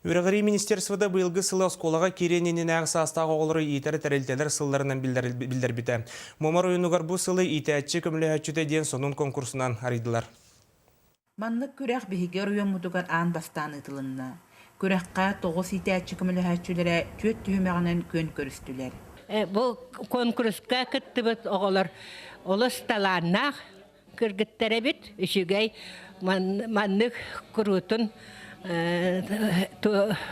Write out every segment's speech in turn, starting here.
Үөрэҕирии министерствота быйылгы сылы оскуолаҕа киириэн иннинээҕи саастаах оҕолору иитэр тэрилтэлэр сылларынан биллэрбитэ. Муома оройуонугар бу сылы иитээччи көмөлөһөөччүтэ диэн сонун конкурсунан арыйдылар. Маннык күрэх биһиги оройуоммутугар аан бастаан ыытылынна. Күрэххэ 9 иитээччи көмөлөһөөччүлэрэ түөрт түһүмэҕинэн күөн көрүстүлэр. Бу конкурска кыттыбыт оҕолор олус талааннаах кыргыттар эбит, үчүгэй маннык куруутун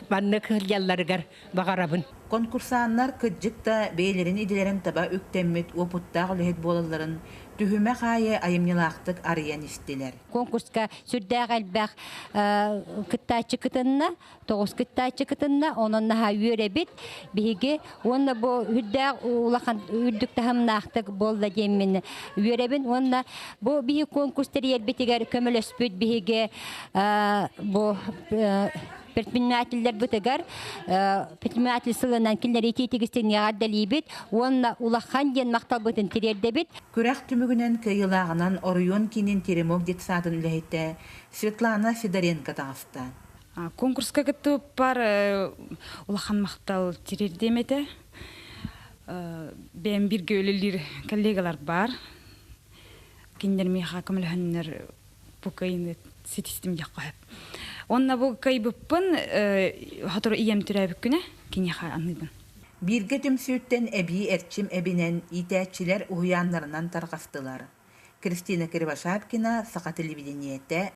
маннык сылдьалларыгар баҕарабын. Конкурсаннар кырдьык да бэйэлэрин идэлэрин таба үктэммит уопуттаах үлэһит буолалларын түһүмэх аайы айымньылаахтык арыйан истилэр. Конкурска сүрдээх элбэх кыттааччы кытынна, 9 кыттааччы кытынна, онон наһаа үөрэбит. Биһиги уонна бу үрдээх улахан үрдүк таһымнаахтык буолла диэммин үөрэбин уонна бу биһи конкурс тэрийэрбитигэр көмөлөспүт биһиги бу предпринимателлэрбитигэр предприниматель сылынан кинилэри итиитигистин эҕэрдэлиибит уонна улахан диэн махталбытын тириэрдэбит. Күрэх түмүгүнэн кыайыылааҕынан оройуон киинин Теремок детсадын үлэһитэ Светлана Федоренко таҕыста. Конкурска кыттыбыппар улахан махтал тириэрдиэм этэ. Бэйэм бииргэ үлэлиир коллегалар баар. Кинилэр миэхэ көмөлөһөннөр бу кыайыыны ситистим диэххэ сөп. Уонна бу кыайбыппын сотору ийэм төрөөбүт күнэ киниэхэ аныыбын. Бииргэ түмсүүттэн эбии эрчим эбинэн иитээччилэр уһуйааннарынан тарҕастылар. Кристина Кривошапкина, Саха телевидениетэ.